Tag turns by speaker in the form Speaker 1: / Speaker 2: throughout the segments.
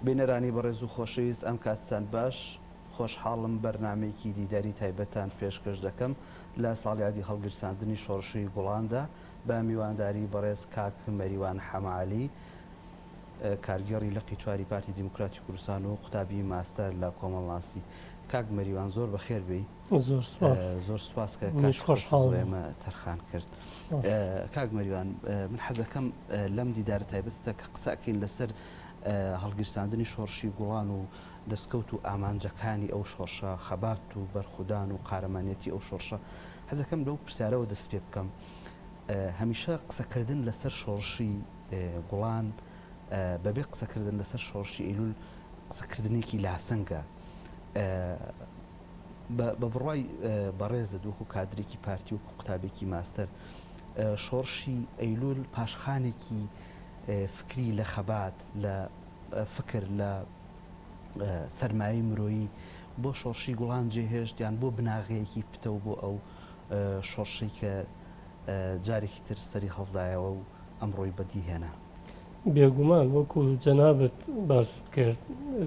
Speaker 1: بینەرانی بەڕێز و خۆشەویست ئەم کاتتان باش، خۆشحاڵم بەرنامەیەکی دیداری تایبەتتان پێشکەش دەکەم لە ساڵیادی هەڵگیرساندنی شۆڕشی گوڵاندا بە میوانداری بەڕێز کاک مەریوان حەمەعەلی کارگێڕی لقی چواری پارتی دیموکراتی کوردستان و قوتابی ماستەر لە کۆمەڵناسی. کاک مەریوان زۆر بەخێر بێی.
Speaker 2: زۆر سوپاس.
Speaker 1: زۆر سوپاس کە
Speaker 2: منیش
Speaker 1: کاتی خۆتت بۆ
Speaker 2: خۆشحاڵم.
Speaker 1: ئێمە تەرخان کرد.
Speaker 2: سوپاس.
Speaker 1: کاک مەریوان من حەزەکەم لەم دیدارە تایبەتەدا کە قسە ئەکەین لەسەر هەڵگیرساندنی شۆڕشی گوڵان و دەستکەوت و ئامانجەکانی ئەو شۆڕشە، خەبات و بەرخودان و قارەمانیەتی ئەو شۆڕشە، حەزەکەم لەو پرسیارەوە دەست پێ بکەم. هەمیشە قسەکردن لەسەر شۆڕشی گوڵان بەبێ قسەکردن لەسەر شۆڕشی ئەیلول قسەکردنێکی لاسەنگە. بە بڕوای بەڕێزت وەکو کادرێکی پارتی وەکو قوتابێکی ماستەر شۆڕشی ئەیلول پاشخانێکی فکری لە خەبات لە فکر لە سەرمایەی مرۆیی بۆ شۆڕشی گوڵان جێهێشت یان بۆ بناغەیەکی پتەو بۆ ئەو شۆڕشەی کە جارێکی تر سەری هەڵدایەوە و ئەمڕۆی بەدی هێنا؟
Speaker 2: بێگومان وەکو جەنابت باست کرد،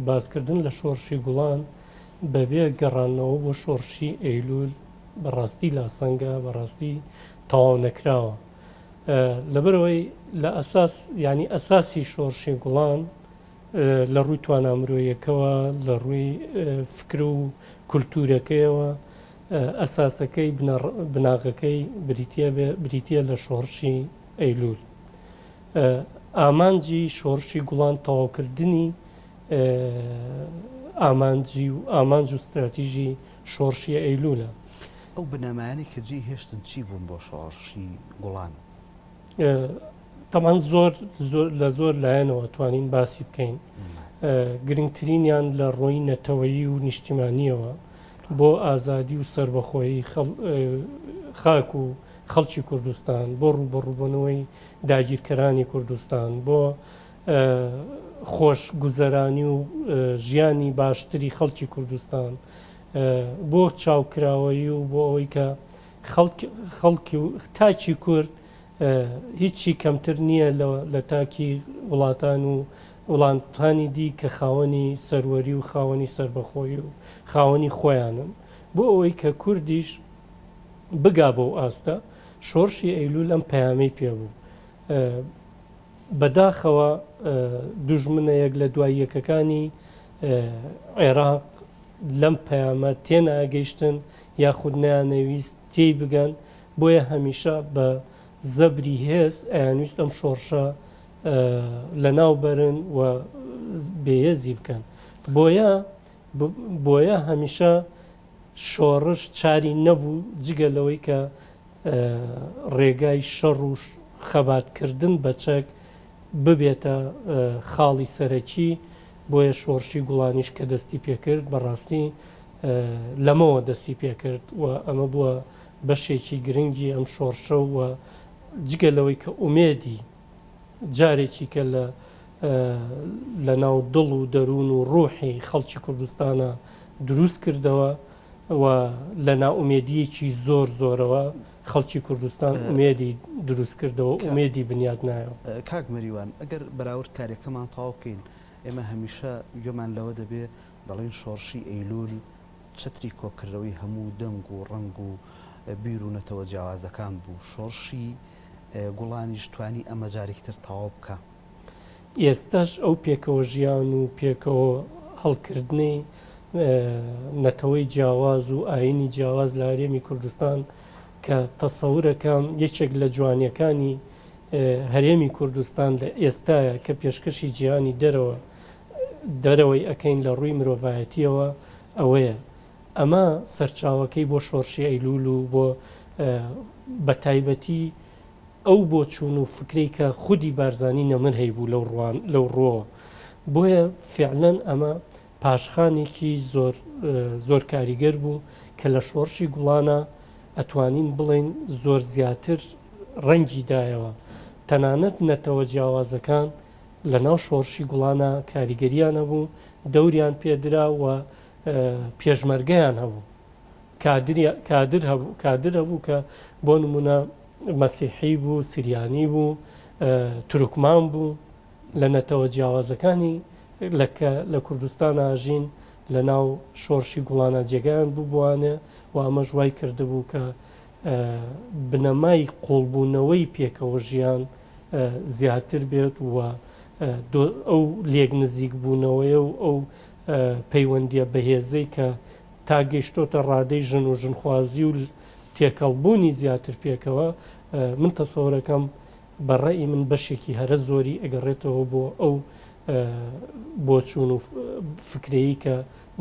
Speaker 2: باسکردن لە شۆڕشی گوڵان بەبێ گەڕاندنەوە بۆ شۆڕشی ئەیلول بەڕاستی لاسەنگە، بەڕاستی تەواو نەکراوە. لەبەرئەوەی لە ئەساس یانی ئەساسی شۆڕشی گوڵان لە ڕووی توانا مرۆیەکەوە، لە ڕووی فکر و کولتوورەکەیەوە ئەساسەکەی بناغەکەی بریتییە لە شۆڕشی ئەیلوول. ئامانجی شۆڕشی گوڵان تەواوکردنی ئامانجی و ئامانج و ستراتیژی شۆڕشی ئەیلوولە.
Speaker 1: ئەو بنەمایانەی کە جێی هێشتن چی بوون بۆ شۆڕشی گوڵان؟
Speaker 2: تەبعەن زۆر لە زۆر لایەنەوە توانین باسی بکەین. گرنگترینیان لە ڕووی نەتەوەیی و نیشتیمانییەوە بۆ ئازادی و سەربەخۆیی خاک و خەڵکی کوردستان، بۆ ڕووبەڕووبوونەوەی داگیرکەرانی کوردستان، بۆ خۆش گوزەرانی و ژیانی باشتری خەڵکی کوردستان، بۆ چاوکراوەیی و بۆ ئەوەی کە خەڵک خەڵکی و تاکی کورد هیچی کەمتر نییە لە تاکی وڵاتان و وڵاتانی دی کە خاوەنی سەروەری و خاوەنی سەربەخۆیی و خاوەنی خۆیانن بۆ ئەوەی کە کوردیش بگا بەو ئاستە شۆڕشی ئەیلول ئەم پەیامەی پێ بوو بەداخەوە دوژمنە یەک لە دوای یەکەکانی عێراق لەم پەیامە تێناگەیشتن یاخود نەیانەویست تێی بگەن بۆیە هەمیشە بە زەبری هێز ئەیانویست ئەم شۆڕشە لەناو بەرن و بێهێزی بکەن بۆیە بۆیە هەمیشە شۆڕش چاری نەبوو جگە لەوەی کە ڕێگای شەڕ و خەباتکردن بە چەک ببێتە خاڵی سەرەکی، بۆیە شۆڕشی گوڵانیش کە دەستی پێکرد بەڕاستی لەمەوە دەستی پێکرد و ئەمە بووە بەشێکی گرنگی ئەم شۆڕشە و جگە لەوەی کە ئومێدی جارێکی کە لە لە ناو دڵ و دەروون و ڕوحی خەڵکی کوردستانە دروست کردەوە و لە نائومێدییەکی زۆر زۆرەوە خەڵکی کوردستان ئومێدی دروست کردەوە، ئومێدی بنیات نایەوە.
Speaker 1: کاک مەریوان ئەگەر بەراورد کاریەکەمان تەواو بکەین، ئێمە هەمیشە گوێمان لەوە دەبێ دەڵێن شۆڕشی ئەیلول چەتری کۆکردنەوەی هەموو دەنگ و ڕەنگ و بیر و نەتەوە جیاوازەکان بوو، شۆڕشی گوڵانیش توانی ئەمە جارێکی تر تەواو بکا.
Speaker 2: ئێستاش ئەو پێکەوە ژیان و پێکەوە هەڵکردنەی نەتەوەی جیاواز و ئایینی جیاواز لە هەرێمی کوردستان کە تەسەورەکەم یەکێک لە جوانیەکانی هەرێمی کوردستان لە ئێستاە کە پێشکەشی جیهانی دەرەوە دەرەوەی ئەکەین لە ڕووی مرۆڤایەتیەوە ئەوەیە ئەمە سەرچاوەکەی بۆ شۆڕشی ئەیلول و بۆ بە تایبەتی ئەو بۆچوون و فکرەی کە خودی بارزانی نەمر هەیبوو لەو ڕوان لەو ڕووەوە بۆیە فعلەن ئەمە پاشخانێکی زۆر زۆر کاریگەر بوو کە لە شۆڕشی گوڵانە ئەتوانین بڵێین زۆر زیاتر ڕەنگی دایەوە تەنانەت نەتەوە جیاوازەکان لە ناو شۆڕشی گوڵانە کاریگەریان هەبوو دەوریان پێدرا و پێشمەرگەیان هەبوو کادری کادر هەبوو کادر هەبوو کە بۆ نمونە مەسیحی بوو سریانی بوو تورکمان بوو لە نەتەوە جیاوازەکانی لە کە لە کوردستان ئاژین لە ناو شۆڕشی گوڵانا جێگایان ببووانێ و ئەمەش وای کردبوو کە بنەمای قوڵبوونەوەی پێکەوە ژیان زیاتر بێت و ئەو لێک نزیک بوونەوەیە و ئەو پەیوەندیە بەهێزەی کە تا گەیشتۆتە ڕادەی ژن و ژنخوازی و تێکەڵبوونی زیاتر پێکەوە من تەسەورەکەم بە ڕەئی من بەشێکی هەرە زۆری ئەگەڕێتەوە بۆ ئەو بۆچوون و فکرەی کە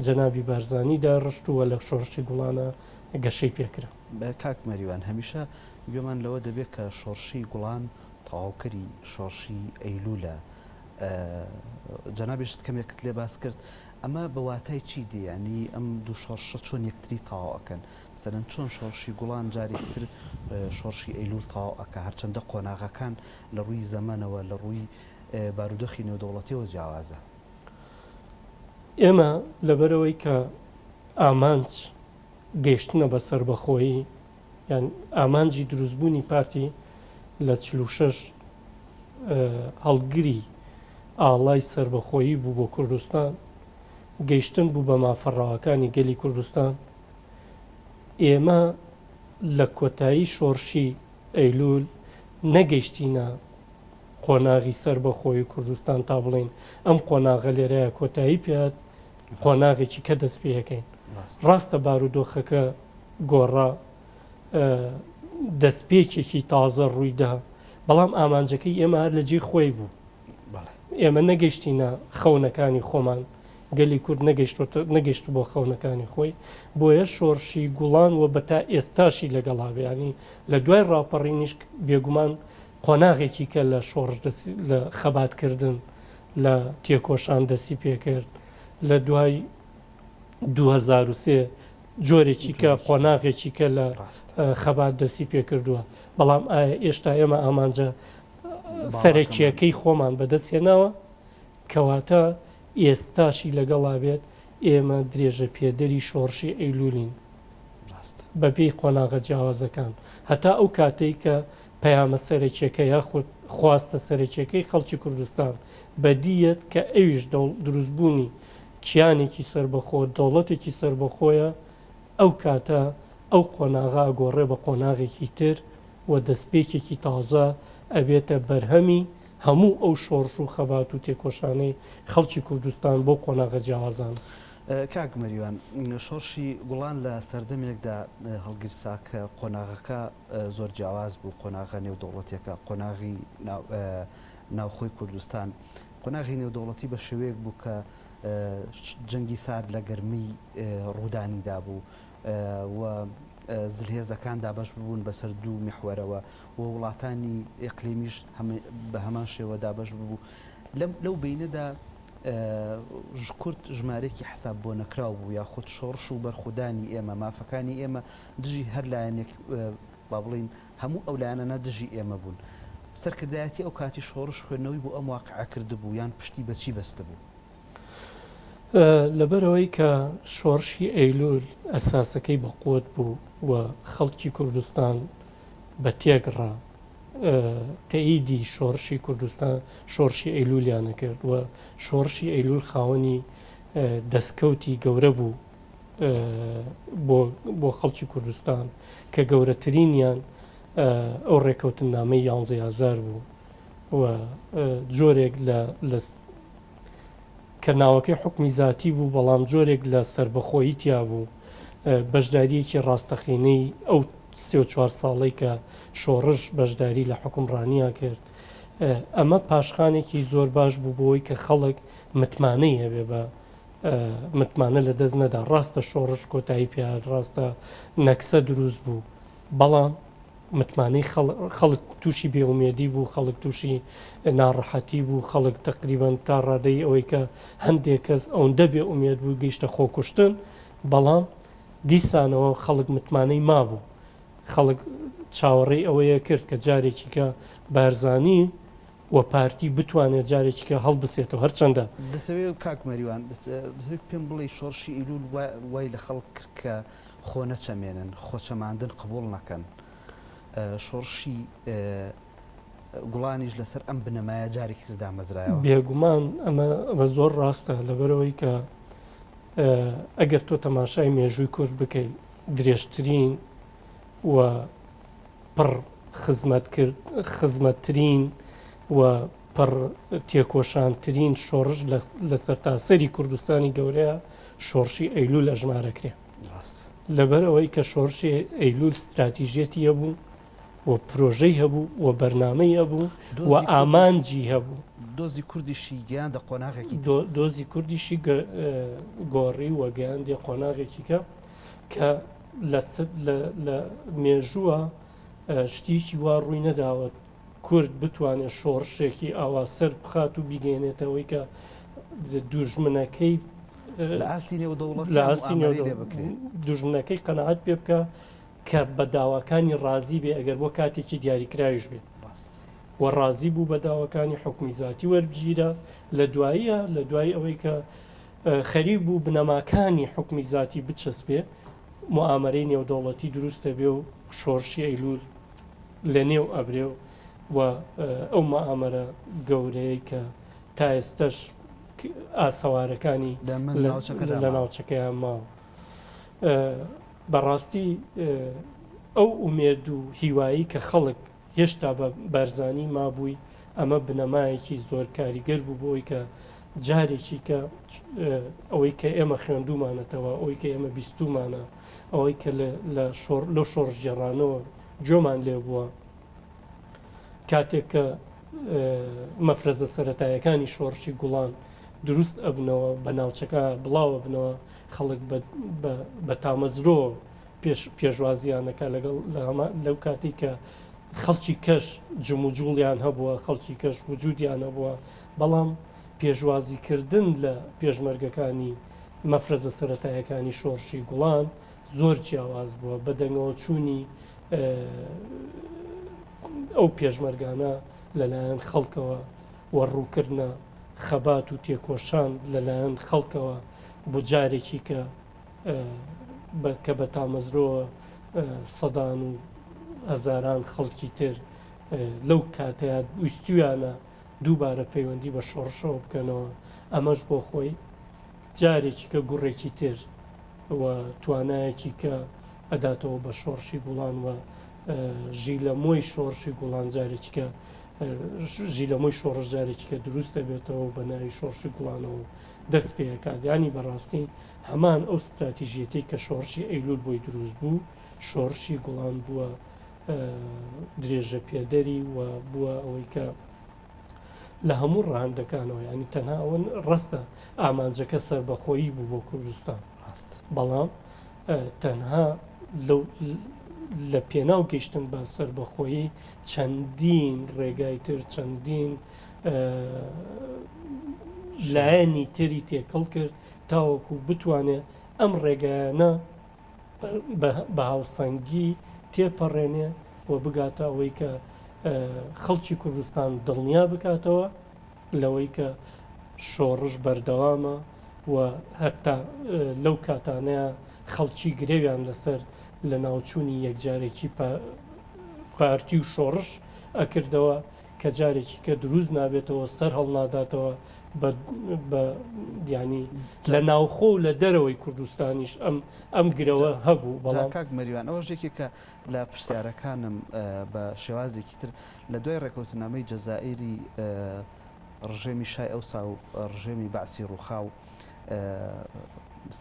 Speaker 2: جەنابی بارزانی داڕشتووە لە شۆڕشی گوڵانە گەشەی پێکرا.
Speaker 1: کاک مەریوان هەمیشە گوێمان لەوە دەبێت کە شۆڕشی گوڵان تەواوکەری شۆڕشی ئەیلولە، جەنابیشت کەمێکت لێ باس کرد، ئەمە بە واتای چی دێ؟ یانی ئەم دوو شۆڕشە چۆن یەکتری تەواو ئەکەن؟ مەسەلەن چۆن شۆڕشی گوڵان جارێکی تر شۆڕشی ئەیلول تەواو ئەکا؟ هەرچەندە قۆناغەکان لە ڕووی زەمەنەوە، لە ڕووی بارودۆخی نێودەوڵەتیەوە جیاوازە.
Speaker 2: ئێمە لەبەرئەوەی کە ئامانج گەیشتنە بە سەربەخۆیی یان ئامانجی دروستبوونی پارتی لە 46 هەڵگری ئاڵای سەربەخۆیی بوو بۆ کوردستان، گەیشتن بوو بە مافە ڕەواکانی گەلی کوردستان. ئێمە لە کۆتایی شۆڕشی ئەیلوول نەگەیشتینە قۆناغی سەربەخۆیی کوردستان تا بڵێین ئەم قۆناغە لێرەیە کۆتایی پێهات، قۆناغێکی کە دەست پێەکەین. ڕاستە بارودۆخەکە گۆڕا، دەستپێکێکی تازە ڕوویدا، بەڵام ئامانجەکەی ئێمە هەر لە جێی خۆی بوو. ئێمە نەگەیشتینە خەونەکانی خۆمان، گەلی کورد نەگەیشت بۆ خەونەکانی خۆی، بۆیە شۆڕشی گوڵان و بە تا ئێستاشی لەگەڵا بێ، یانی لە دوای ڕاپەڕینیش بێگومان قۆناغێکی کە لە شۆڕش لە خەباتکردن لە تێکۆشان دەستی پێکرد، لە دوای 2003 جۆرێکی کە قۆناغێکی کە لە خەبات دەستی پێکردووە، بەڵام ئایا ئێشتا ئێمە ئامانجە سەرەکیەکەی خۆمان بەدەست هێناوە؟ کەواتە ئێستاشی لەگەڵا بێت ئێمە درێژە پێدەری شۆڕشی ئەیلولین بەپێی قۆناغە جیاوازەکان هەتا ئەو کاتەی کە پەیامە سەرەکیەکە یاخود خواستە سەرەکیەکەی خەڵکی کوردستان بەدیەت کە ئەویش دروستبوونی کیانێکی سەربەخۆ، دەوڵەتێکی سەربەخۆیە، ئەو کاتە ئەو قۆناغە ئەگۆڕێ بە قۆناغێکی تر و دەستپێکێکی تازە ئەبێتە بەرهەمی هەموو ئەو شۆڕش و خەبات و تێکۆشانەی خەڵکی کوردستان بەو قۆناغە جیاوازانە.
Speaker 1: کاک مەریوان، شۆڕشی گوڵان لە سەردەمێکدا هەڵگیرسا کە قۆناغەکە زۆر جیاواز بوو، قۆناغە نێودەوڵەتیەکە، قۆناغی ناوخۆی کوردستان، قۆناغی نێودەوڵەتی بە شێوەیەک بوو کە جەنگی سارد لە گەرمی ڕوودانیدا بوو و زلهێزەکان دابەش ببوون بەسەر دوو میحوەرەوە و وڵاتانی ئیقلیمیش بە هەمان شێوە دابەش ببوو. لەو بەینەدا کورد ژمارەیەکی حساب بۆ نەکراو بوو یاخود شۆڕش و بەرخودانی ئێمە، مافەکانی ئێمە دژی هەر لایەنێک با بڵێین هەموو ئەو لایەنانە دژی ئێمە بوون. سەرکردایەتی ئەو کاتی شۆڕش خوێندنەوەی بۆ ئەم واقیعە کردبوو یان پشتی بە چی بەستبوو؟
Speaker 2: لەبەرئەوەی کە شۆڕشی ئەیلول ئەساسەکەی بە قوت بوو و خەڵکی کوردستان بە تێکڕا تەئیدی شۆڕشی کوردستان شۆڕشی ئەیلولیان ئەکرد و شۆڕشی ئەیلول خاوەنی دەستکەوتی گەورە بوو بۆ بۆ خەڵکی کوردستان کە گەورەترینیان ئەو ڕێکەوتننامەی یانزەی ئازار بوو و جۆرێک لە لە کە ناوەکەی حوکمی زاتی بوو بەڵام جۆرێک لە سەربەخۆیی تیا بوو بەشدارییەکی ڕاستەقینەی ئەو سێ و چوار ساڵەی کە شۆڕش بەشداری لە حوکمڕانیا کرد ئەمە پاشخانێکی زۆر باش بوو بۆی کە خەڵک متمانەی هەبێ بە متمانە لە دەست نەدا ڕاستە شۆڕش کۆتایی پێهات ڕاستە نەکسە دروست بوو بەڵام متمانەی خەڵک تووشی بێ ئومێدی بوو، خەڵک تووشی ناڕەحەتی بوو، خەڵک تەقریبەن تا ڕادەی ئەوەی کە هەندێک کەس ئەوندە بێ ئومێد بوو گەیشتە خۆکوشتن، بەڵام دیسانەوە خەڵک متمانەی مابوو، خەڵک چاوەڕێی ئەوەیە کرد کە جارێکی کە بارزانی و پارتی بتوانێت جارێکی کە هەڵبسێتەوە، هەرچەندە.
Speaker 1: دەتەوێت کاک مەریوان دەتەوێت پێم بڵێی شۆڕشی ئەیلوول وای لە خەڵک کرد کە خۆ نەچەمێنن، خۆچەماندن قبوڵ نەکەن. شۆڕشی. گوڵانیش لەسەر ئەم بنەمایە جارێکی تر دامەزرایەوە؟
Speaker 2: بێگومان ئەمە ئەمە زۆر ڕاستە لەبەرئەوەی کە ئەگەر تۆ تەماشای مێژووی کورد بکەی درێژترین و پڕ خزمەت کرد خزمەتترین و پڕ تێکۆشانترین شۆڕش لە سەرتاسەری کوردستانی گەورەیە شۆڕشی ئەیلول ئەژمارەکرێ لەبەر ئەوەی کە شۆڕشی ئەیلول ستراتیژیەتی هەبوو و پرۆژەی هەبوو و بەرنامەی هەبوو و ئامانجی هەبوو.
Speaker 1: دۆزی کوردیشی گەیاندە قۆناغێکی تر.
Speaker 2: دۆزی کوردیشی گۆڕی و گەیاندیە قۆناغێکی کە کە لە مێژووە شتیکی وا ڕووی نەداوە کورد بتوانێت شۆڕشێکی ئاوا سەر بخات و بیگەێنێتەوەی کە دوژمنەکەی
Speaker 1: لە ئاستی نێودەوڵەتی لە ئاستی
Speaker 2: دوژمنەکەی قەناعەت پێ بکە کە بە داواکانی ڕازی بێ ئەگەر بۆ کاتێکی دیاریکراویش بێ و ڕازی بوو بە داواکانی حوکمی زاتی وەربگیرا لە دواییە لە دوای ئەوەی کە خەریک بوو بنەماکانی حوکمی زاتی بچەسپێ موئامەرەی نێودەوڵەتی دروست دەبێ و شۆڕشی ئەیلوول لە نێو ئەبرێ و ئەو مەئامەرە گەورەیە کە تا ئێستەش ئاسەوارەکانی لە ناوچەکەیان ماوە. بەڕاستی ئەو ئومێد و هیوایی کە خەڵک هێشتا بە بارزانی مابووی ئەمە بنەمایەکی زۆر کاریگەر بوو بۆی کە جارێکی کە ئەوەی کە ئێمە خوێندومانەتەوە ئەوەی کە ئێمە بیستومانە ئەوەی کە لە شۆڕ لەو شۆڕشگێڕانەوە گوێمان لێ بووە کاتێک کە مەفرەزە سەتایەکانی شۆڕشی گوڵان دروست ئەبنەوە بە ناوچەکە بڵاوە بنەوە خەڵک بە تامەزرۆ پێشوازیان دەکات لەگەڵ لەو کاتی کە خەڵکی کەش جموجوڵیان هەبووە خەڵکی کەش وجودیان هەبووە بەڵام پێشوازیکردن لە پێشمەرگەکانی مەفرەزە سەتایەکانی شۆڕشی گوڵان زۆر جیاواز بووە بە دەنگەوە چوونی ئەو پێشمەرگانە لەلایەن خەڵکەوە و ڕووکردنە خەبات و تێکۆشان لەلایەن خەڵکەوە بۆ جارێکی کە کە بە تامەزرۆوە سەدان و هەزاران خەڵکی تر لەو کاتەیە ویستویانە دووبارە پەیوەندی بە شۆڕشەوە بکەنەوە ئەمەش بۆ خۆی جارێکی کە گوڕێکی تر و توانایەکی کە ئەداتەوە بە شۆڕشی گوڵان و ژیلەمۆی شۆڕشی گوڵان جارێکی کە ژیلەمۆی شۆڕش جارێکی کە دروست دەبێتەوە بە ناوی شۆڕشی گوڵانەوە دەست پێکات ینی بەڕاستی هەمان ئەو ستراتیژیەتەی کە شۆڕشی ئەیلول بۆی دروست بوو شۆڕشی گوڵان بووە درێژە پێدەری و بووە ئەوەی کە لە هەموو ڕەهەندەکانەوە ینی تەنها ئەوە ڕاستە ئامانجەکە سەربەخۆیی بوو بۆ کوردستان
Speaker 1: ڕاست
Speaker 2: بەڵام تەنها لەو لە پێناو گەیشتن بە سەربەخۆیی چەندین ڕێگای تر چەندین لایەنی تری تێکەڵ کرد تاوەکو بتوانێت ئەم ڕێگایانە بە هاوسەنگی تێپەڕێنێ و بگاتە ئەوەی کە خەڵکی کوردستان دڵنیا بکاتەوە لەوەی کە شۆڕش بەردەوامە و هەتا لەو کاتانەیە خەڵکی گرەویان لەسەر لە ناوچوونی یەکجارێکی پارتی و شۆڕش ئەکردەوە کە جارێکی کە دروست نابێتەوە سەر هەڵناداتەوە بە ینی لە ناوخۆ و لە دەرەوەی کوردستانیش ئەم ئەم گرەوە هەبوو
Speaker 1: بەڵام کاک مەریوان ئەوەش یەکێکە لە پرسیارەکانم بە شێوازێکی تر لە دوای ڕێکەوتنامەی جەزائیری ڕژێمی شای ئەوسا و ڕژێمی بەعسی ڕووخاو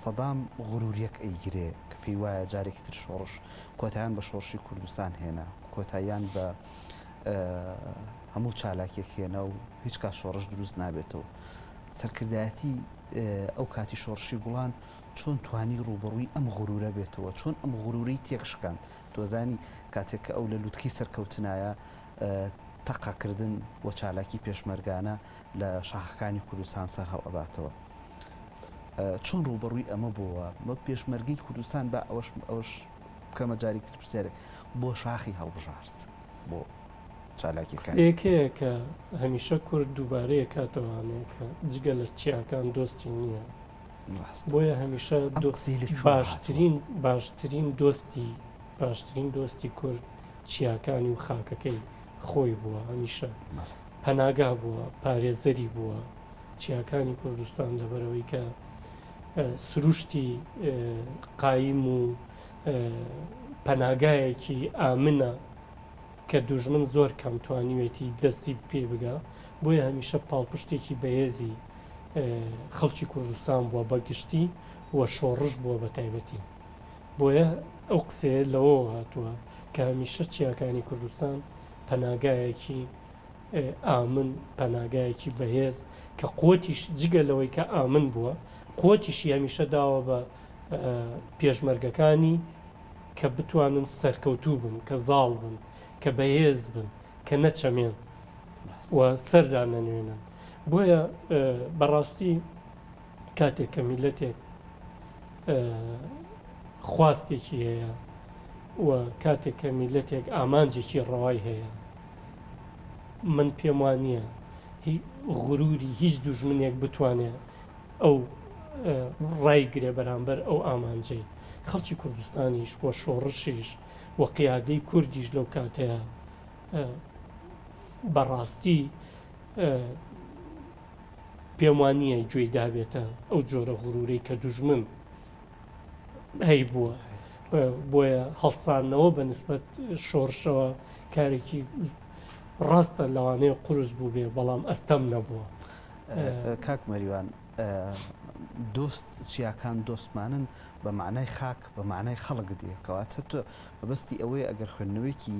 Speaker 1: سەدام غروریەک ئەیگرێ کە پێی وایە جارێکی تر شۆڕش کۆتایان بە شۆڕشی کوردستان هێنا کۆتاییان بە هەموو چالاکیەک هێنا و هیچ کات شۆڕش دروست نابێتەوە. سەرکردایەتی ئەو کاتی شۆڕشی گوڵان چۆن توانی ڕووبەڕووی ئەم غرورە بێتەوە؟ چۆن ئەم غرورەی تێکشکاند؟ تۆزانی کاتێک کە ئەو لە لوتکەی سەرکەوتنایە تەقەکردن و چالاکی پێشمەرگانە لە شاخەکانی کوردستان سەرهەڵئەداتەوە. چۆن ڕووبەڕووی ئەمە بۆوە؟ پێشمەرگەی کوردستان با ئەوەش ئەوەش بکەمە جارێکی تر پرسیارێک بۆ شاخی هەڵبژارد بۆ چالاکیەکانی؟
Speaker 2: قسەیەک هەیە کە هەمیشە کورد دووبارەی ئەکاتەوانێ کە جگە لە چیاکان دۆستی نییە.
Speaker 1: ڕاستە.
Speaker 2: بۆیە هەمیشە
Speaker 1: ئەم
Speaker 2: دۆ
Speaker 1: قسەی لە کوێوە هاتووە؟
Speaker 2: باشترین باشترین دۆستی باشترین دۆستی کورد چیاکانی و خاکەکەی. خۆی بووە هەمیشە پەناگا بووە پارێزەری بووە چیاکانی کوردستان لەبەرەوەی کە سروشتی قایم و پەناگایەکی ئامنە کە دوژمن زۆر کەم توانیوێتی دەستی پێ بگا بۆیە هەمیشە پاڵپشتێکی بەهێزی خەڵکی کوردستان بووە بە گشتی و شۆڕش بووە بە تایبەتی بۆیە ئەو قسەیە لەوەوە هاتووە کە هەمیشە چیاکانی کوردستان پەناگایەکی ئامن، پەناگایەکی بەهێز کە قوتیش جگە لەوەی کە ئامن بووە، قوتیشی هەمیشە داوە بە پێشمەرگەکانی کە بتوانن سەرکەوتوو بن، کە زاڵ بن، کە بەهێز بن، کە نەچەمێن و سەردانەنوێنن. بۆیە بەڕاستی کاتێک کە میللەتێک خواستێکی هەیە و کاتێک کە میللەتێک ئامانجێکی ڕەوای هەیە من پێم وان نییە غروری هیچ دوژمنێک بتوانێت ئەو ڕایگرێ بەرامبەر ئەو ئامانجەی خەڵکی کوردستانیش و شۆڕشیش و قیادەی کوردیش لەو کاتەیە بەڕاستی پێم وا نییە گوێی دابێتە ئەو جۆرە غرورەی کە دوژمن هەیبووە بۆیە هەڵسانەوە بە نسبەت شۆڕشەوە کارێکی ڕاستە لەوانەیە قورس بوو بێ بەڵام ئەستەم نەبووە.
Speaker 1: کاک مەریوان دۆست چیاکان دۆستمانن بە مەعنای خاک بە مەعنای خەڵک دێ کەواتە تۆ مەبەستی ئەوەیە ئەگەر خوێندنەوەیەکی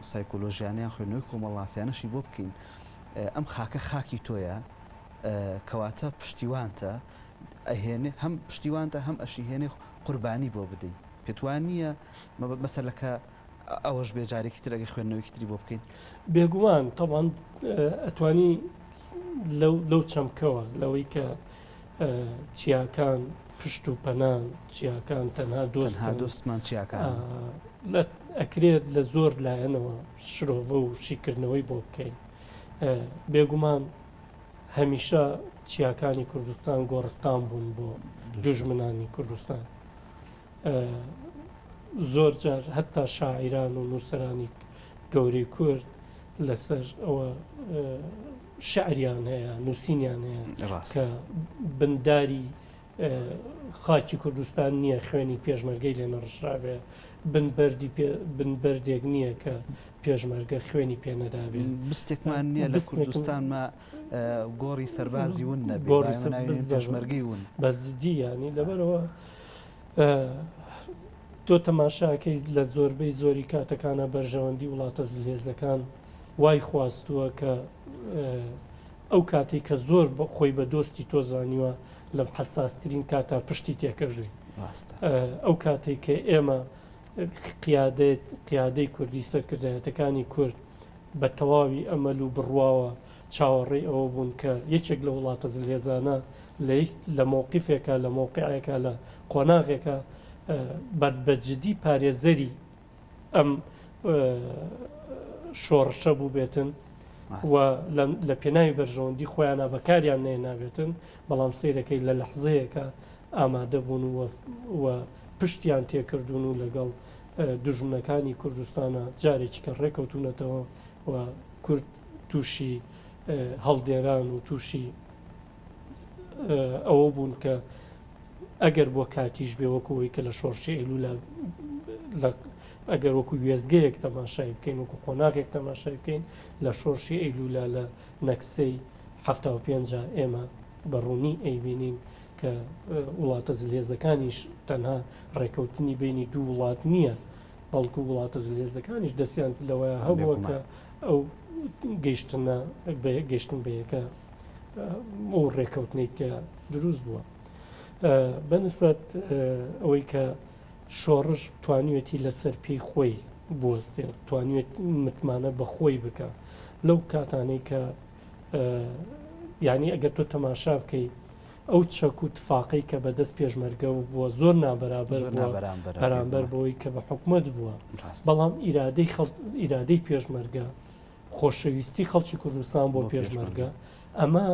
Speaker 1: سایکۆلۆژیانە یان خوێندنەوەی کۆمەڵناسیانەشی بۆ بکەین ئەم خاکە خاکی تۆیە کەواتە پشتیوانتە ئەهێنێ هەم پشتیوانتە هەم ئەشیهێنێ قوربانی بۆ بدەی پێت وا نییە مەسەلەکە ئەوەش بێ جارێکی تر ئەگەر خوێندنەوەیەکی تری بۆ بکەین؟
Speaker 2: بێگومان تەبعەن ئەتوانی لەو لەو چەمکەوە لەوەی کە چیاکان پشت و پەنان چیاکان تەنها
Speaker 1: دۆستن دۆستمان چیاکان
Speaker 2: ئەکرێت لە زۆر لایەنەوە شرۆڤە و شیکردنەوەی بۆ بکەین بێگومان هەمیشە چیاکانی کوردستان گۆڕستان بوون بۆ دوژمنانی کوردستان زۆر جار هەتا شاعیران و نووسەرانی گەورەی کورد لەسەر ئەوە شعریان هەیە نووسینیان هەیە کە بنداری خاکی کوردستان نییە خوێنی پێشمەرگەی لێ نەڕژرابێ بن بەردی بن بەردێک نییە کە پێشمەرگە خوێنی پێ نەدابێ
Speaker 1: بستێکمان نییە لە کوردستانما گۆڕی سەربازی ون نەبێ گۆڕی پێشمەرگەی ون
Speaker 2: بە جدی یانی لەبەرەوە تۆ تەماشاکەی لە زۆربەی زۆری کاتەکانە بەرژەوەندی وڵاتە زلهێزەکان وای خواستووە کە ئەو کاتێک کە زۆر خۆی بە دۆستی تۆ زانیوە لە حەساسترین کاتا پشتی تێکردووی ئەو کاتێک کە ئێمە قیادەت قیادەی کوردی سەرکردایەتەکانی کورد بە تەواوی ئەمەل و بڕواوە چاوەڕێی ئەوە بوون کە یەکێک لە وڵاتە زلهێزانە لە لە مەوقیفێکا لە مەوقیعێکا لە قۆناغێکا بە بە جدی پارێزەری ئەم شۆڕشە بووبێتن و لە پێناوی بەرژەوەندی خۆیانە بەکاریان نێنابێتن بەڵام سیرەکەی لە لەحزەیەکە ئامادە بوون و پشتیان تێکردوون و لەگەڵ دوژمنەکانی کوردستانە جارێکی کە ڕێکەوتونەتەوە و کورد تووشی هەڵدێران و تووشی ئەوە بوون کە ئەگەر بۆ کاتیش بێ وەکو ئەوەی کە لە شۆڕشی ئەیلولا ئەگەر وەکو وێزگەیەک تەماشای بکەین وەکو قۆناغێک تەماشای بکەین لە شۆڕشی ئەیلولا لە نەکسەی ه پێنج ئێمە بە ڕوونی ئەیبینین کە وڵاتە زلهێزەکانیش تەنها ڕێکەوتنی بینی دوو وڵات نییە بەڵکو وڵاتە زلهێزەکانیش دەستیان لەوەیە هەبووە کە ئەو گەیشتنە گەیشتن بە یەکە ئەو ڕێکەوتنەی تیا دروست بووە بەنسبەت ئەوەی کە شۆڕش توانیوێتی لەسەر پێی خۆی بوەستێ توانیوێت متمانە بە خۆی بکە لەو کاتانەی کە یعنی ئەگەر تۆ تەماشا بکەی ئەو چەک و تفاقەی کە بەدەست پێشمەرگە بووە زۆر نابەرابەر بەرامبەر بەوەی کە بە حکومەت بووە بەڵام ئیرادەی ئیرادەی پێشمەرگە خۆشەویستی خەڵکی کوردستان بۆ پێشمەرگە ئەمە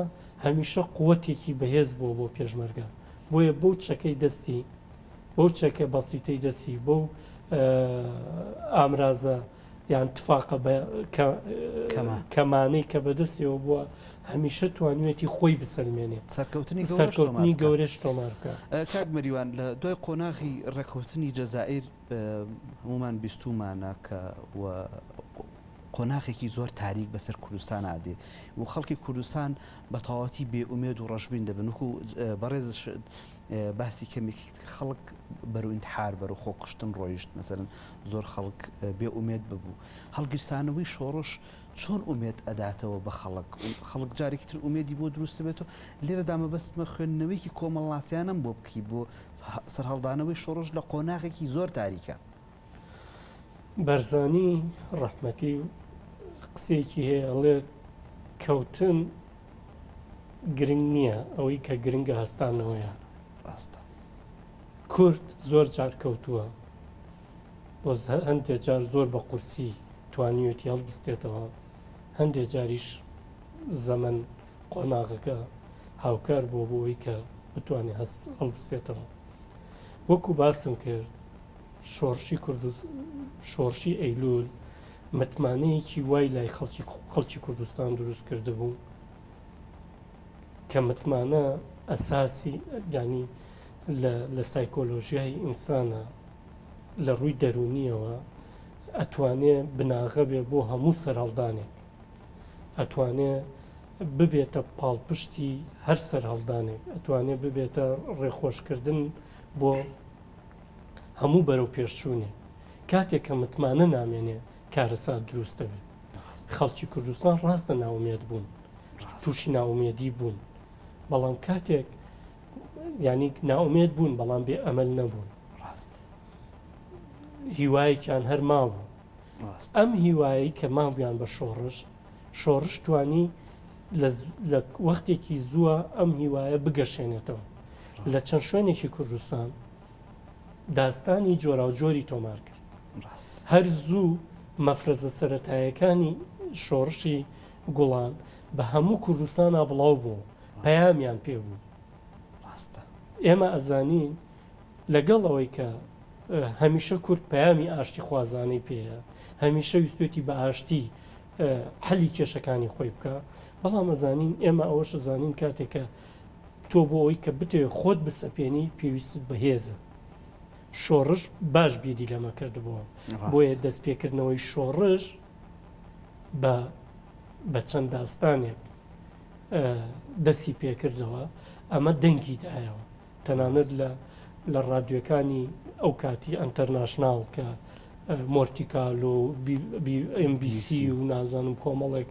Speaker 2: هەمیشە قوتێکی بەهێز بووە بۆ پێشمەرگە بۆیە بەو چەکەی دەستی بەو چەکە بەسیتەی دەستی بەو ئامرازە. یان تفاقە بە کەمانەی کە بەدەستیەوە بووە هەمیشە توانیوێتی خۆی بسەلمێنێ
Speaker 1: سەرکەوتنی
Speaker 2: گەورەش تۆمار بکا.
Speaker 1: کاک مەریوان لە دوای قۆناغی ڕێکەوتنی جەزائیر هەموومان بیستوومانە کە و قۆناغێکی زۆر تاریک بەسەر کوردستانا دێ و خەڵکی کوردستان بە تەواوەتی بێ ئومێد و ڕەشبین دەبن وەکو بەڕێزشت باسی کەمێکی تر خەڵک بەرەو ئینتحار بەرەو خۆکوشتن ڕۆیشت مەسەلەن زۆر خەڵک بێ ئومێد ببوو هەڵگیرسانەوەی شۆڕش چۆن ئومێد ئەداتەوە بە خەڵک خەڵک جارێکی تر ئومێدی بۆ دروست دەبێتەوە لێرەدا مەبەستمە خوێندنەوەیەکی کۆمەڵناسیانەم بۆ بکەی بۆ سەرهەڵدانەوەی شۆڕش لە قۆناغێکی زۆر تاریکە.
Speaker 2: بەرزانی ڕەحمەتی قسەیەکی هەیە ئەڵێ کەوتن گرنگ نییە ئەوەی کە گرنگە هەستانەوەیە
Speaker 1: ڕاستە.
Speaker 2: کورد زۆر جار کەوتووە بۆ هەندێک جار زۆر بە قورسی توانیوێتی هەڵبستێتەوە هەندێک جاریش زەمەن قۆناغەکە هاوکار بووە بۆ ئەوەی کە بتوانێت هەست هەڵبستێتەوە وەکو باسم کرد شۆڕشی کوردست شۆڕشی ئەیلول متمانەیەکی وای لای خەڵکی خەڵکی کوردستان دروست کردبوو کە متمانە ئەساسی یانی لە سایکۆلۆژیای ئینسانە لە ڕووی دەروونیەوە ئەتوانێ بناغە بێ بۆ هەموو سەرهەڵدانێک ئەتوانێ ببێتە پاڵپشتی هەر سەرهەڵدانێک ئەتوانێ ببێتە ڕێخۆشکردن بۆ هەموو بەرەو پێشچوونێک کاتێک کە متمانە نامێنێ کارەسات دروست دەبێت خەڵکی کوردستان ڕاستە ناومێت بوون تووشی ناومێدی بوون بەڵام کاتێک ینی ناومێت بوون بەڵام بێ ئەمەل نەبوون
Speaker 1: ڕاست
Speaker 2: هیوایەکیان هەر مابوو ئەم هیوایی کە مابوویان بە شۆڕش شۆڕش توانی لە وەختێکی زووە ئەم هیوایە بگەشێنێتەوە لە چەند شوێنێکی کوردستان داستانی جۆراوجۆری تۆمار کرد هەر زوو مەفرەزە سەتایەکانی شۆڕشی گوڵان بە هەموو کوردستانا بڵاو بوو پەیامیان پێ بوو
Speaker 1: ڕاستە
Speaker 2: ئێمە ئەزانین لەگەڵ ئەوەی کە هەمیشە کورد پەیامی ئاشتی خوازانەی پێیە هەمیشە ویستێتی بە ئاشتی حەلی کێشەکانی خۆی بکە بەڵام ئەزانین ئێمە ئەوەش ئەزانین کاتێکە تۆ بۆ ئەوی کە بتەوێت خۆت بسەپێنی پێویستت بەهێزە شۆڕش باش بیری لەمە کردبووە بۆیە دەست پێکردنەوەی شۆڕش بە بە چەند داستانێک دەستی پێکردەوە ئەمە دەنگی دایەوە تەنانەت لە لە ڕادیۆکانی ئەو کاتی ئەتەرناشناڵ کە مۆرتیکالۆ و MBC و نازانم کۆمەڵێک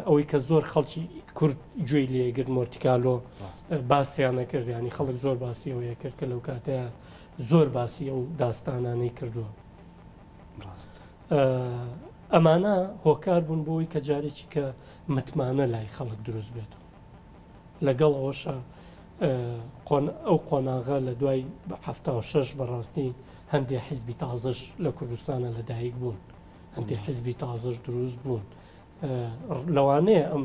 Speaker 2: ئەوەی کە زۆر خەڵکی کورد گوێی لێگرت مۆرتیکالۆ باسییانە کرد ینی خەڵک زۆر باسی ئەوەیە کرد کە لەو کاتەیە زۆر باسی ئەو داستانانەی کردووە
Speaker 1: ڕاست
Speaker 2: ئەمانە هۆکار بوون بۆی کە جارێکی کە متمانە لای خەڵک دروست بێتەوە لەگەڵ ئەوەشا ئەو قۆناغە لە دوای 76 بەڕاستی هەندێ حیزبی تازەش لە کوردستانە لەدایک بوون هەندێ حیزبی تازەش دروست بوون لەوانەیە ئەم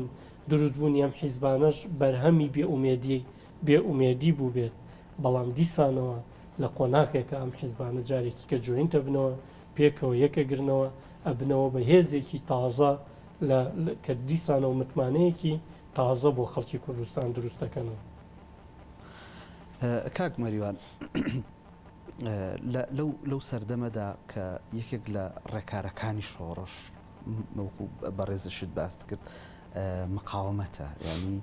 Speaker 2: دروستبوونی ئەم حیزبانەش بەرهەمی بێئومێدی بێئومێدی بووبێت بەڵام دیسانەوە لە قۆناغێکە ئەم حیزبانە جارێکی کە جوینتە بنەوە پێکەوە یەکەگرنەوە ئەبنەوە بە هێزێکی تازە لە کە دیسانەوە متمانەیەکی تازە بۆ خەڵکی کوردستان دروست دەکەنەوە.
Speaker 1: کاک مەریوان لەو سەردەمەدا کە یەکێک لە ڕێکارەکانی شۆڕش وەکو بەڕێزشت باست کرد مقاومەتە یانی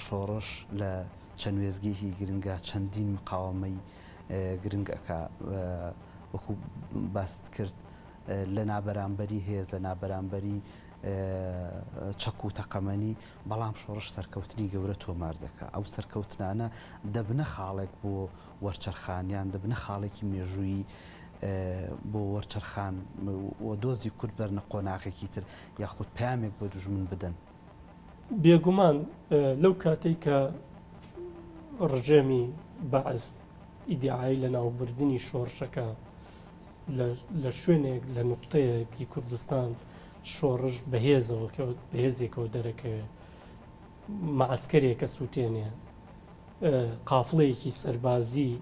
Speaker 1: شۆڕش لە چەند وێستگەیەکی گرنگە چەندین مقاومەی گرنگ ئەکا وەکو باست کرد لە نابەرامبەری هێز لە نابەرامبەری چەک و تەقەمەنی بەڵام شۆڕش سەرکەوتنی گەورە تۆمار دەکا ئەو سەرکەوتنانە دەبنە خاڵێک بۆ وەرچەرخان یان دەبنە خاڵێکی مێژوویی بۆ وەرچەرخان و دۆزی کورد بەرنە قۆناغێکی تر یاخود پەیامێک بە دوژمن بدەن.
Speaker 2: بێگومان لەو کاتەی کە ڕژێمی بەعس ئیدیعای لەناوبردنی شۆڕشەکە لە شوێنێک لە نوقتەیەکی کوردستان شۆڕش بەهێزەوە بەهێزێکەوە دەرەکەوێت مەعسکەرێکە سووتێنێ قافڵەیەکی سەربازی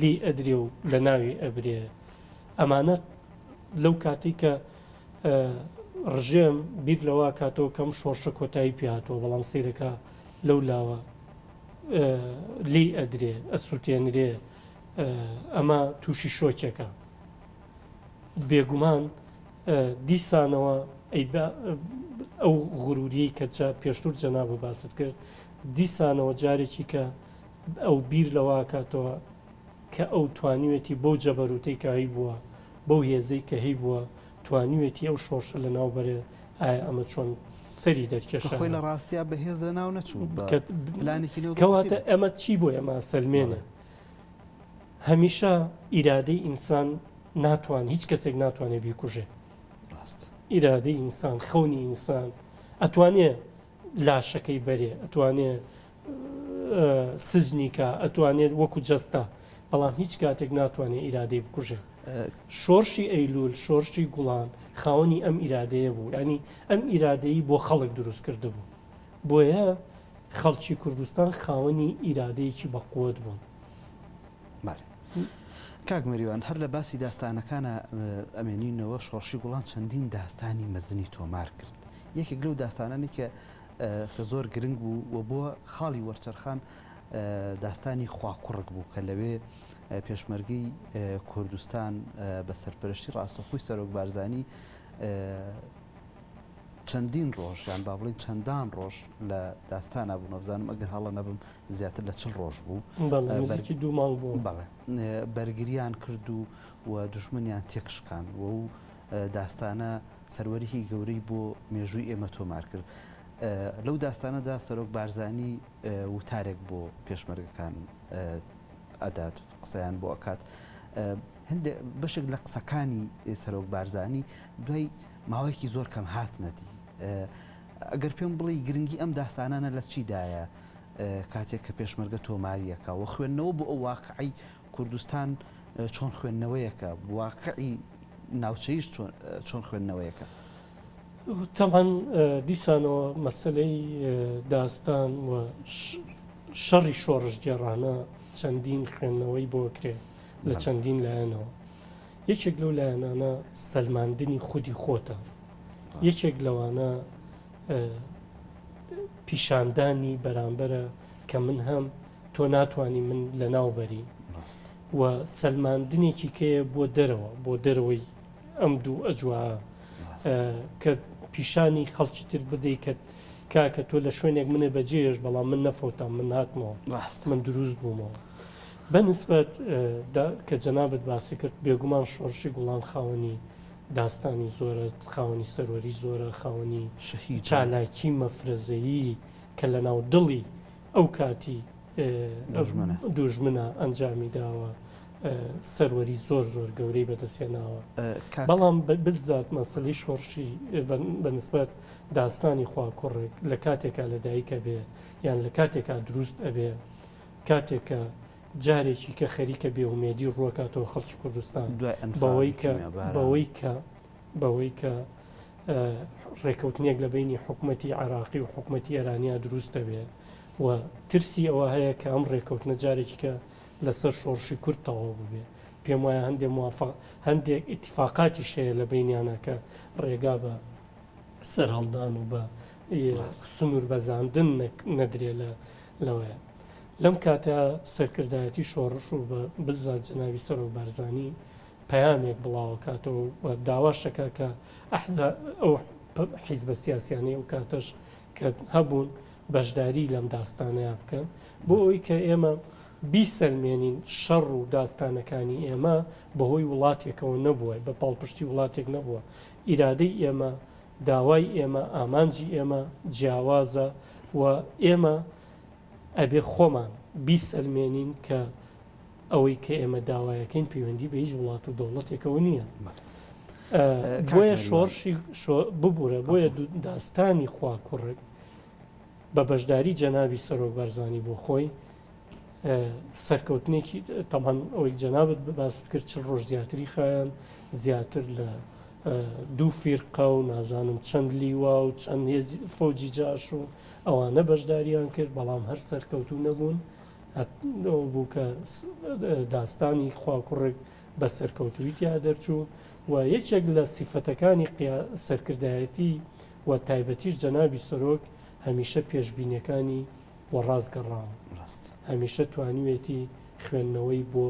Speaker 2: لێی ئەدرێ و لە ناوی ئەبرێ ئەمانە لەو کاتەی کە. ڕژێم بیر لەوە کاتەوە کەم شۆڕشە کۆتایی پێهاتووە بەڵام سیرەکە لەو لاوە لێی ئەدرێ ئەسووتێنرێ ئەمە تووشی شۆکێکە بێگومان دیسانەوە ئەو غروریەی کە پێشتر جەنابە باست کرد دیسانەوە جارێکی کە ئەو بیر لەوە کاتەوە کە ئەو توانیوێتی بەو جەبەروتەی کە هەیبووە، بەو هێزەی کە هەیبووە توانیوێتی ئەو شۆڕشە لەناو بەرێ، ئایا ئەمە چۆن سەری
Speaker 1: کە خۆی
Speaker 2: دەرکێشایە؟
Speaker 1: لە ڕاستیا بە هێز لەناو نەچوو، بە
Speaker 2: کە
Speaker 1: پلانێکی نێودەوڵەتی
Speaker 2: کەواتە
Speaker 1: بوو.
Speaker 2: ئەمە چی بۆ ئێمە
Speaker 1: بەڵێ.
Speaker 2: ئەسەلمێنێ؟ هەمیشە ئیرادەی ئینسان ناتوان هیچ کەسێک ناتوانێ بیکوژێ.
Speaker 1: ڕاستە.
Speaker 2: ئیرادەی ئینسان، خەونی ئینسان ئەتوانێ لاشەکەی بەرێ، ئەتوانێ سجنی کا، ئەتوانێت وەکو جەستە، بەڵام هیچ کاتێک ناتوانێت ئیرادەی بکوژێ. شۆرشی ئەیلول، شۆرشی گوڵان خاوەنی ئەم ئیرادەیە بوو، یانی ئەم ئیرادەی بۆ خەڵک دروست کردبوو. بۆیە خەڵکی کوردستان خاوەنی ئیرادەیەکی بەقوەت بوون.
Speaker 1: بەڵێ. کاک مەریوان هەر لە باسی داستانەکانا ئەمێنینەوە، شۆڕشی گوڵان چەندین داستانی مەزنی تۆمار کرد. یەکێک لەو داستانانەی کە کە زۆر گرنگ بوو و بووە خاڵی وەرچەرخان داستانی خواکوڕک بوو کە لەوێ پێشمەرگەی کوردستان بە سەرپەرشتی ڕاستەوخۆی سەرۆک بارزانی چەندین ڕۆژ یان با بڵێین چەندان ڕۆژ لە داستانا بوون وابزانم ئەگەر هەڵە نەبم زیاتر لە چل ڕۆژ بوو
Speaker 2: بەڵێ نزیکی دوو مانگ بوو.
Speaker 1: بەڵێ بەرگریان کرد و و دوژمنیان تێکشکاند و و داستانە سەروەریی گەورەی بۆ مێژووی ئێمە تۆمار کرد. لەو داستانەدا سەرۆک بارزانی وتارێک بۆ پێشمەرگەکان ئەدات، قسەیان بۆ ئەکات. هەندێک بەشێک لە قسەکانی سەرۆک بارزانی دوای ماوەیەکی زۆر کەم هاتنە دی. ئەگەر پێم بڵێی گرنگی ئەم داستانانە لە چیدایە کاتێک کە پێشمەرگە تۆماریەکە و خوێندنەوە بۆ ئەو واقعەی کوردستان چۆن خوێندنەوەیەکە، واقعی ناوچەییش چۆن خوێندنەوەیەکە؟
Speaker 2: تەبعەن دیسانەوە مەسەلەی داستان و شەڕی شۆڕشگێڕانە چەندین خوێندنەوەی بۆ کرێ لە چەندین لایەنەوە. یەکێک لەو لایەنانە سەلماندنی خودی خۆتە. یەکێک لەوانە پیشاندانی بەرامبەرە کە من هەم تۆ ناتوانی من لەناو بەری و سەلماندنێکی کەیە بۆ دەرەوە بۆ دەرەوەی ئەم دوو ئەجوا کە پیشانی خەڵکی تر بدەی کە کاکە تۆ لە شوێنێک منێ بەجێش بەڵام من نەفەوتام من هاتمەوە
Speaker 1: ڕاست
Speaker 2: من دروست بوومەوە بەنسبەت کە جەنابت باسی کرد بێگومان شۆڕشی گوڵان خاوەنی داستانی زۆرە خاوەنی سەروەری زۆرە خاوەنی
Speaker 1: شەهید
Speaker 2: چالاکی مەفرەزەیی کە لە ناو دڵی ئەو کاتی دوژمنە ئەنجامی داوە سەروەری زۆر زۆر گەورەی بەدەستهێناوە بەڵام بزات مەسلی شۆڕشی بەنسبەت داستانی خوا کوڕێک لە کاتێکا لە دایکە بێ یان لە کاتێکا دروست ئەبێ کاتێکە جارێکی کە خەریکە بێومێدی ڕوەکاتەوە خەڵکی کوردستان بەوەی کە بەوەی کە بەوەی کە ڕێکەوتنێک لە بینی حکوومەتی عراقی و حکوومەتی ئێرانیا دروست دەبێ و ترسی ئەوە هەیە کە ئەم ڕێکەوتنە جارێکی کە لەسەر شۆڕشی کورد تەواو ببێ پێم وایە هەندێک موافق هەندێک ئیتیفاقاتیش هەیە لە بینیانە کە ڕێگا بە سەرهەڵدان و بە سنوور بەزاندن نەدرێ لە لەوەیە لەم کاتە سەرکردایەتی شۆڕش و بە بزات جەنابی سەرۆک بارزانی پەیامێک بڵاوەکاتەوە و داواش دەکات کە ئەحزا ئەو حیزبە سیاسیانەی ئەو کاتەش کە هەبوون بەشداری لەم داستانەیا بکەن بۆ ئەوەی کە ئێمە بیسەلمێنین شەڕ و داستانەکانی ئێمە بەهۆی وڵاتێکەوە نەبووە بە پاڵپشتی وڵاتێک نەبووە ئیرادەی ئێمە داوای ئێمە ئامانجی ئێمە جیاوازە و ئێمە ئەبێ خۆمان بیسەلمێنین کە ئەوەی کە ئێمە داوایەکەین پەیوەندی بە هیچ وڵات و دەوڵەتێکەوە نییە. بۆیە شۆڕشی ببوورە بۆیە داستانی خواکوڕک بە بەشداری جەنابی سەرۆک بارزانی بۆ خۆی سەرکەوتنێکی تەمان ئەوەی جەنابت باست کرد چل ڕۆژ زیاتری خایان زیاتر لە دوو فیرقە و نازانم چەند لیوا و چەند هێزی فەوجی جاش و ئەوانە بەشداریان کرد بەڵام هەر سەرکەوتوو نەبوون. ئەوە بوو کە داستانی خواکوڕک بە سەرکەوتووی تیا دەرچوو و یەکێک لە سیفەتەکانی سەرکردایەتی و تایبەتیش جەنابی سەرۆک هەمیشە پێشبینیەکانی وەڕاست گەڕاون هەمیشە توانیوێتی خوێندنەوەی بۆ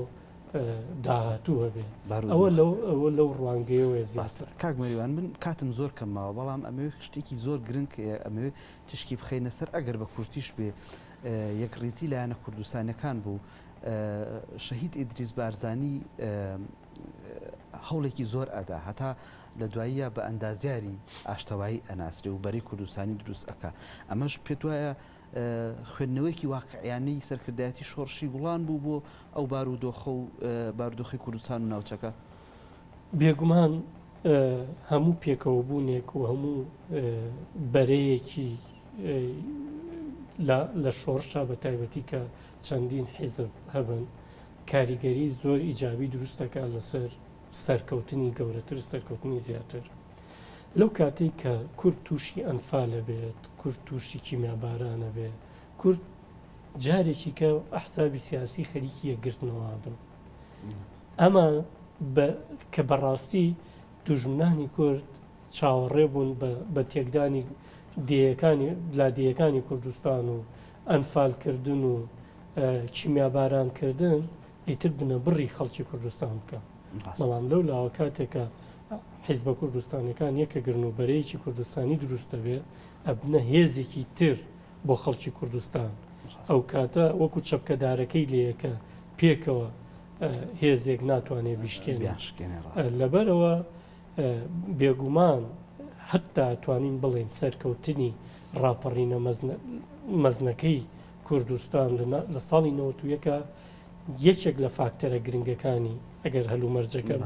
Speaker 2: داهاتوو هەبێ ئەوە لەو ئەوە لەو ڕوانگەیەوەیە زیاتر.
Speaker 1: کاک مەریوان من کاتم زۆر کەم ماوە بەڵام ئەمەوێ شتێکی زۆر گرنگ هەیە ئەمەوێ تیشکی بخەینە سەر ئەگەر بە کورتیش بێ یەکڕیزی لایەنە کوردستانیەکان بوو شەهید ئیدریس بارزانی هەوڵێکی زۆر ئەدا هەتا لە دواییە بە ئەندازیاری ئاشتەوایی ئەناسرێ و بەرەی کوردستانی دروست ئەکا ئەمەش پێت وایە خوێندنەوەیەکی واقعیانەی سەرکردایەتی شۆڕشی گوڵان بوو بۆ ئەو بارودۆخە و بارودۆخی کوردستان و ناوچەکە؟
Speaker 2: بێگومان هەموو پێکەوەبوونێک و هەموو بەرەیەکی لە شۆڕشا بە تایبەتی کە چەندین حیزب هەبن کاریگەری زۆر ئیجابی دروست دەکات لەسەر سەرکەوتنی گەورەتر سەرکەوتنی زیاتر. لەو کاتەی کە کورد تووشی ئەنفالە بێت، کورد تووشی کیمیابارانە بێ، کورد جارێکی کە ئەحزابی سیاسی خەریکی یەکگرتنەوە بن. ئەمە کە بەڕاستی دوژمنانی کورد چاوەڕێ بوون بە تێکدانی دێیەکانی لادێیەکانی کوردستان و ئەنفالکردن و کیمیابارانکردن ئیتر بنەبڕی خەڵکی کوردستان بکەن. بەڵام لەو لاوە کاتێک کە حیزبە کوردستانیەکان یەکەگرن و بەرەیەکی کوردستانی دروست دەبێ ئەبنە هێزێکی تر بۆ خەڵکی کوردستان ئەو کاتە وەکو چەپکەدارەکەی لەیەکە پێکەوە هێزێک ناتوانێت بیشکێنێ لەبەرەوە بێگومان حتا توانین بڵێن سەرکەوتنی ڕاپەڕینە مەزنەکەی کوردستان لە ساڵی 91 یەکێک لە فاکتەرە گرنگەکانی ئەگەر هەلومەرجەکە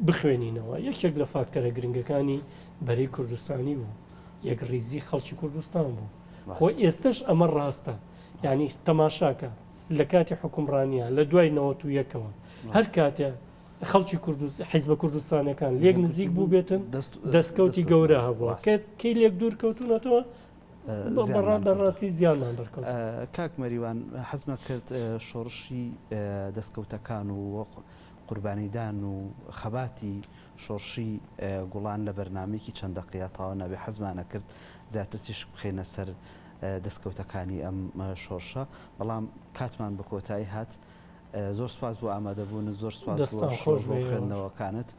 Speaker 2: بخوێنینەوە یەکێک لە فاکتەرە گرنگەکانی بەرەی کوردستانی بوو یەکڕیزی خەڵکی کوردستان بوو خۆ ئێستش ئەمە ڕاستە یعنی تەماشاکە لە کاتی حکومڕانیە لە دوای 91ەوە هەر کاتێ خەڵکی کوردست حیزبە کوردستانەکان لێک نزیک بوو بێتن دەستکەوتی گەورە هەبووە کەی لێک دوور کەوتونەتەوە بەڕاستی زیانمان بەرکەوت.
Speaker 1: کاک مەریوان حەزمە کرد شۆڕشی دەستکەوتەکان و قوربانیدان و خەباتی شۆڕشی گوڵان لە بەرنامەیەکی چەند دەقەیە تەواو نابێ حەزمان ئەکرد زیاتر تیشک بخەینە سەر دەستکەوتەکانی ئەم شۆڕشە بەڵام کاتمان بە کۆتایی هات زۆر سوپاس بۆ ئامادەبوونت زۆر سوپاس بۆ شرۆڤە و خوێندنەوەکانت.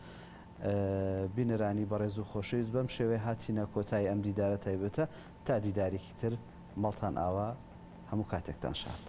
Speaker 1: بینەرانی بەڕێز و خۆشەویست بەم شێوەیە هاتینە کۆتایی ئەم دیدارە تایبەتە تا دیدارێکی تر ماڵتان ئاوا هەموو کاتێکتان شاد.